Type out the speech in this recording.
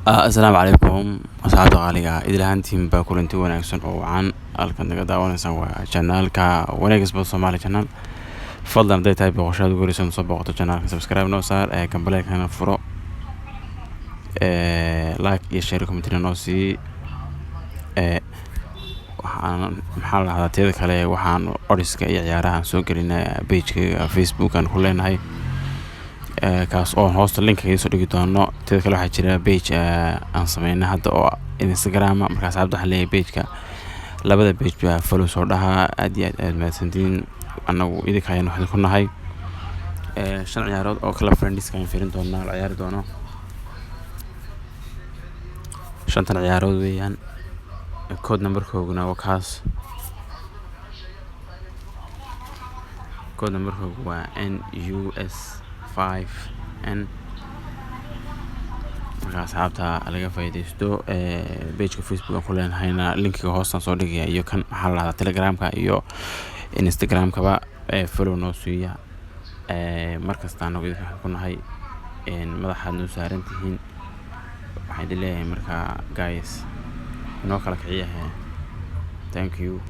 Asalaamu calaykum asxaabta qaaliga ah, idil ahaantiin baa kulanti wanaagsan oo wacan. Halkan naga daawanaysaan waa channelka Wanaag Sport Somali Channel. Fadlan hadday tahay booqashaad ugu horeysan soo booqato channelka, subscribe noo saar, ee gambaleelkana furo, ee like iyo share, comment noo sii. Ee waxaan maxaa la dhahdaa, teeda kale waxaan oddska iyo ciyaarahan soo gelinaa pageka Facebook aan ku leenahay, kaas oo hoosta linka idiin soo dhigi doono. Teeda kale waxaa jira page aan sameynay hadda oo Instagram. Marka asxaabta waxaan leeyahay pageka, labada page baa follow soo dhaha. Aad iyo aad aad mahadsantiin, annagu idinka ayaan waxaan ku nahay. Shan ciyaarood oo kala friendlies ayaan fiirin doonaa, la ciyaari doono. Shantan ciyaarood weeyaan, code numberkooguna waa kaas. Code numberkoogu waa NUS5N. Marka asxaabta laga faa'iidaysto. Pageka Facebook aan ku leenahayna linkiga hoostaan soo dhigaya, iyo kan maxaa la dhahdaa Telegramka iyo Instagramkaba follow noo siiya. Markasta anagu idinka waxaan ku nahay madaxaad noo saaran tihiin. Waxaan idin leeyahay marka guys, noo kala kiciya. Thank you.